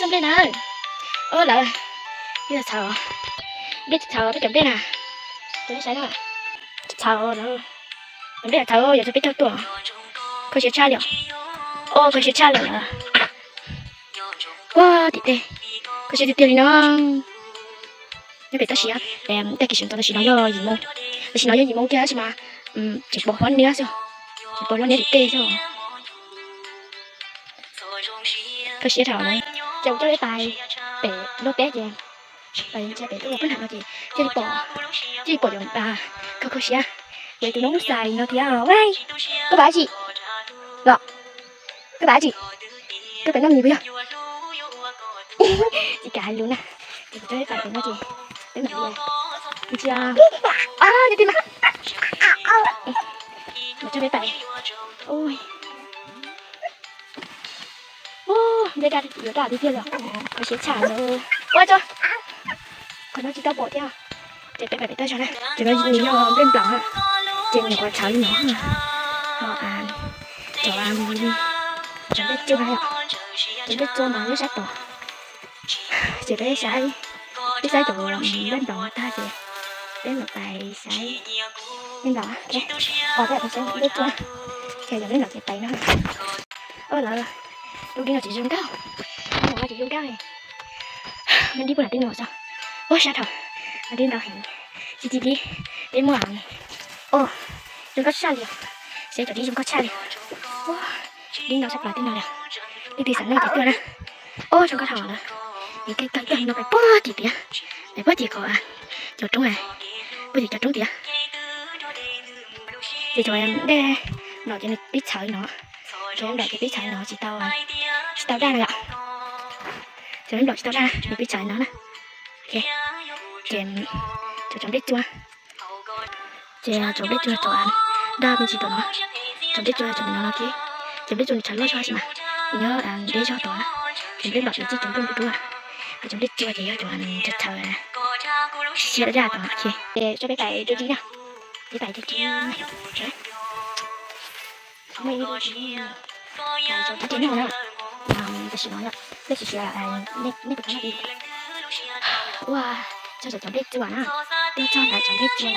Nplej na, o lawm, nplej txhaws, nplej txhaws peb cov nplej na, cov nplej txhaws, cov nplej txhaws yog cov peb cog tuaj, kho siab tshaj li, o kho siab tshaj li lawm. Ua tim tej, kho siab tiag tiag li no. Nyob pem tab sis tag kis sawv ntxov tam sim no yog yim moo, tam sim no yog yim moo kiag tab sis mas tseem pom hlob niab xwb, tseem pom hlob niab tim tej xwb. Kho siab dhau na. Ces kuv coj peb pais pem luag peb ces pais ntsia pem tuaj peb nam no ces cia li pom, cia li pom cov kho kho siab, ces tus noob xais no thiab. Koj pais tsis los? Koj pais tsis? Koj pais noj mis puas yog? Tsis kam hais lus na. Ces kuv coj peb pais pem no ces peb mam li ntsia. Nyob tim no, kuv coj peb pais. Nplej yuav daj tiag tiag li, kho siab tshaj li. Ua tso, qhov no tsis tau pom thiab. Ces peb pais pem toj zog na, ces no nws yog nplej nplaum, ces nws nyuam qhuav txhaws li no, ho cov, cov nplej txua, cov nplej txua mas nyob sab tod. Ces peb saib, peb saib cov nplej nplaum tag ces peb mam pais saib nplej nplaum, o peb pais saib nplej txua, ces yog nplej nplaum ces pais no. O lawm, lub dib no tsis zoo nkauj, tsis zoo nkauj. Muaj dib puag nram tej no xwb, ua sab dhau, dib ntau heev, tsis ci dib, peb muab, o, zoo nkauj tshaj li, saib cov dib zoo nkauj tshaj li. Dib ntau tshaj plaws tej no li, leej twg xav noj ces tuaj na. O zoo nkauj dhau lawm, es kawg kawg no pais puag tim tiag, pais puag tim qhov cov roob, puag tim cov roob tiag. Ces cov nplej nplaum ces nws pib txhaws no, cov nplej nplaum ces pib txhaws no tsis tau, tsis tau daj no yom. Cov nplej nplaum tsis tau daj nws pib txhaws no na. Ces cov, cov nplej txua, ces cov nplej txua cov daj me ntsis tom no, cov nplej txua cov no no ces, cov nplej txua nws txhaws luaj zog tab sis mas nws nyob deb zog tod, cov nplej nplaum ces txij cov nplej nruab nruab, ho cov nplej txua ces yog cov txhaws txhaws siab daj tod. Ces coj peb pais de dib na, peb pais de dib. Muaj ib lub dib, cov dib no na, tam sim no yom, nej sim sim, nej puas tau noj dib? Ua, txog cov nplej txua na, tuaj txog ntawm cov nplej txua,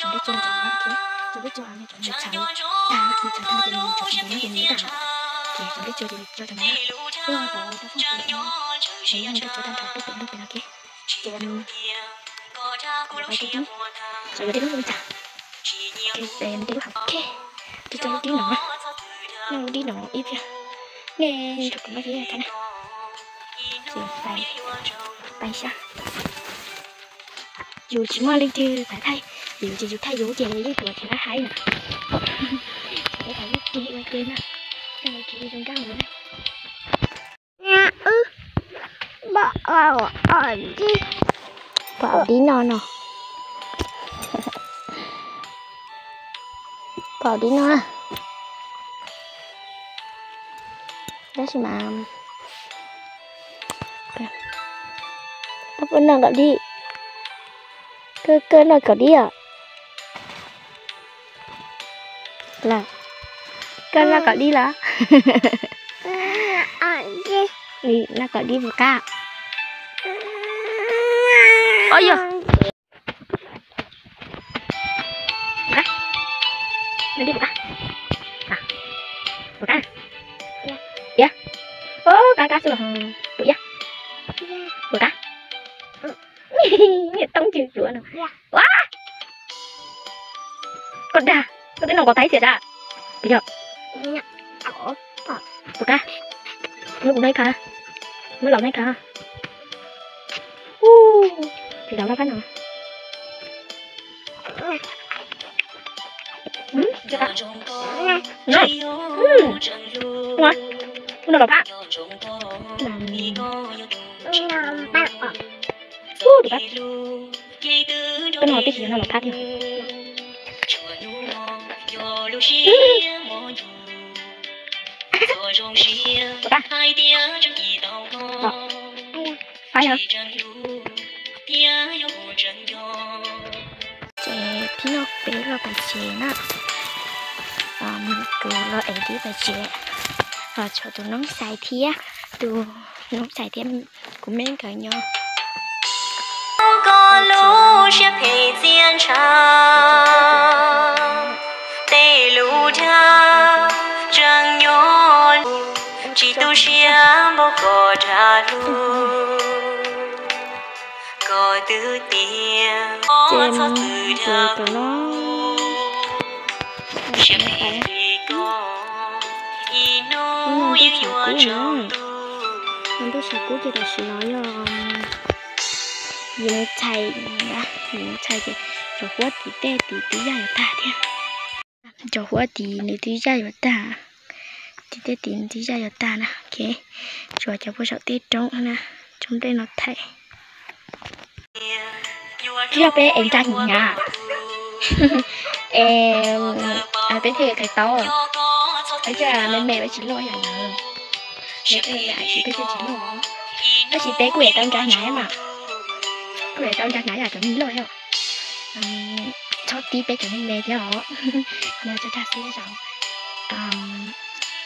cov nplej txua, cov nplej txua, cov nplej txua, cov nplej txua, tag nplej txua tag ces nws tsis nyob ces nws daj, ces cov nplej txua ces nws tso cov no, ua, cov nplej txua tag nrho tuaj pem lub pem no ke, ces pais de dib, xyov yuav de lub zoo li cas. Ces de lub hauv ke, tso lub dib no, noj lub dib no ib pliag, nej nrog kuv noj dib thiab na. Ces pais, pais sab. Yus tsis muaj leej twg pab thaij yus ces yus thaij yus ces yeej tuag tsis lab haib na. Ces peb pais ua ke na, ua ke zoo nkauj na. Pom dib no no. Pom dib no na. Tab sis mas koj puas noj kom dib? Koj, koj noj kom dib os. Lawm, koj noj kom dib los? Noj kom dib puas qab? Os yog, puas qab? Noj dib puas qab? Puas qab? Tiag, o, qab qab xwb los puas iab? Puas qab? Niam toob ntxwg pluav no. Ua, koj dag, koj twb noj nkaus tag ib txhia sas. Puas yog? Puas qab? Muab kuv noj ib qho, muab laus noj ib qho. Tsis laus noj phab no. Ua, ua laus phab. Ub, tus pab, koj noj tib si yog noj laus phab thiab. Tus pab, phab yog. Ces phib no peb los pais tsev na. Kuv los ev dib pais tsev, los tshuav tus noob xais thiab. Tus noob txhais thiab kuv me nkawd nyob. Koj lub siab phem txiaj ntshav, tej lus dag tseem nyob, tsis tu siab npaum koj dag lug, koj twb tias txhob txwm dag kuv, siab phem li koj ib hnub yeej yuav tsaus ntuj. Ntuj tshais kub ces tam sim no yog yus txhais, yus txhais ces cov huab tim tej tim twb yaj yuav tag thiab. Cov huab tim nws twb yaj yuav tag, tim tej tim nws twb yaj yuav tag na. Ok, tsuas cov puag saum tej roob na, roob nplej no thaij. Yog peb ev nra hnyav, es peb thiaj li tau, es me me peb tsis loj yom. Peb me me peb thiaj tsis loj, tab sis peb kuj ev tau nra hnyav mas, kuj ev tau nra hnyav yam cov neeg loj yom. Txhob tib peb cov neeg me thiab os. Nws tso dag xwb,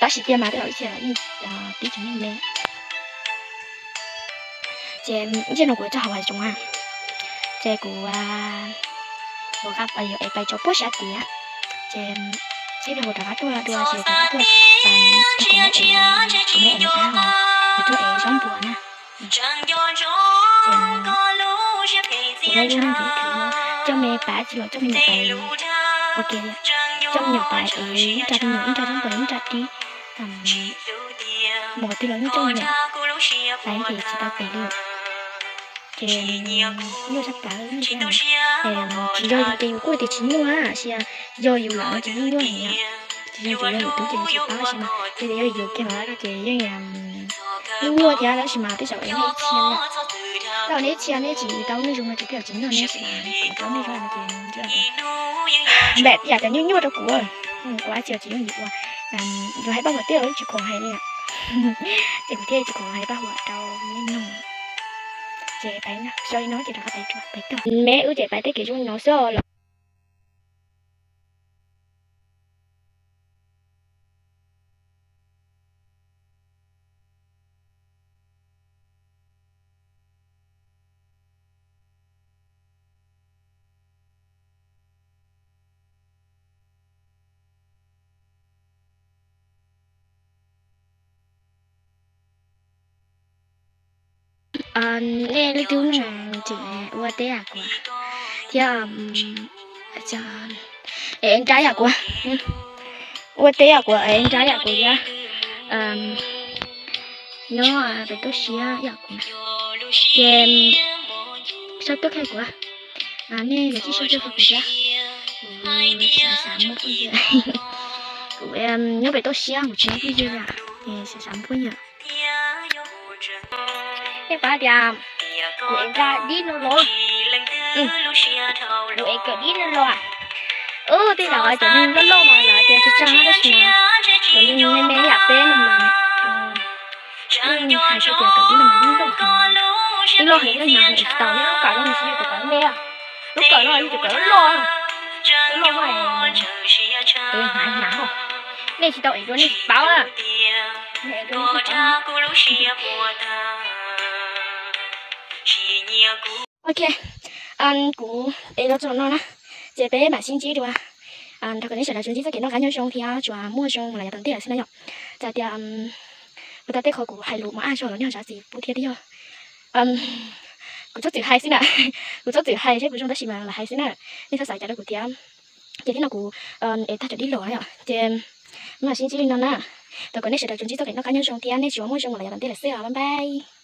tab sis tiag mas tej zaum ib txhia yeej tib cov neeg me. Ces ntsej no kuv tso hauv hav zoov na, ces kuv, kuv yuav ev pais tso puag sab tid, ces ib pliag kuv rov qab tuaj dua ces rov qab tuaj, kuv me ev, kuv me ev nws qab hos kuv tuaj ev zaub npua na. Kuv me lub neej ces ib txhia coj me pais tsis los coj me nyuam pais ua ke li, coj me nyuam pais ev ib nra me nyuam, ib nra zaub npua, ib nra dib, mus qhov twg los yeej coj me nyuam pais ces tsis tau pem li. Ces nyuaj tshaj plaws, tsis yog yus ces yus kuj tias tsis nyuaj, tsis yog yus los ces yeej nyuaj heev. Tsis yog yus, yog yus tub ces yus tsis paub tab sis mas yog tias yog yus kiag los ces yeej nyuaj thiab, tab sis mas tej zaum nej ib txhia, tej zaum nej ib txhia nej tsis tau nej zoo no ces tej zaum tsis nyuaj, nej tsis tau nej zoo no ces npam yam cov nyuaj nyuaj rau kuv, kuv ab tsi tsis yooj yim ua, yus hais paj huam tej los tsis khoom hais li, ces kuv thiaj tsis khoom hais paj huam rau nej mloog. Ces pais xyov li no ces rov qab pais rau pais tog. Me wb ces pais tej kev zoo li no xwb los. Nej lub tub no ces ua teb yam kuv thiab, ev nra yam kuv, ua teb yam kuv, ev nra yam kuv thiab, nyob pem toj siab yam kuv, ces sau tuaj qhia kuv, nej yuav tsij sau tuaj qhia kuv thiab, kuv xav xav muaj phooj ywg, kuv nyob pem toj siab kuv tsis muaj phooj ywg li, xav xav muaj phooj ywg. Nej paub tias kuv ev nra dib no los, kuv ev kawm dib no los. Tej zaum cov neeg loj loj mas lawv tias tsis tshaj tab sis mas cov neeg me me yam peb no mas yeej hais tias kawm dib no mas yeej loj heev, yeej loj heev, yeej hnav heev tsis tau, lub kawm no mas tsis yog cov kawm me, lub kawm no yog cov kawm loj, loj loj, hnav hnav. Nej tsis tau ev dua nej tsis paub na. Ok, kuv ev los txog no na, ces peb mam sib ntsib dua. Thov kom nej sawv daws tsuas ntsib txoj kev noj qab nyob zoo thiab tsuas muaj zoo mus lawm yav tom ntej lawm xwb na yom. Txawm tias kuv tau tej qhov kuv hais lus mus aj zog los nej ho zam txim pub thiab twb yog kuv txhob txwm hais xwb na. Kuv txhob txwm hais seb puas zoo tab sis mas lam hais xwb na. Nej txhob xav cas rau kuv thiab. Ces thiab no kuv ev tag cov dib los yom, ces mam sib ntsib li no na. Thov kom nej sawv daws tsuas ntsib txoj kev noj qab nyob zoo thiab nej tsuas muaj zoo mus lawm yav tom ntej lawm xwb os, bye bye.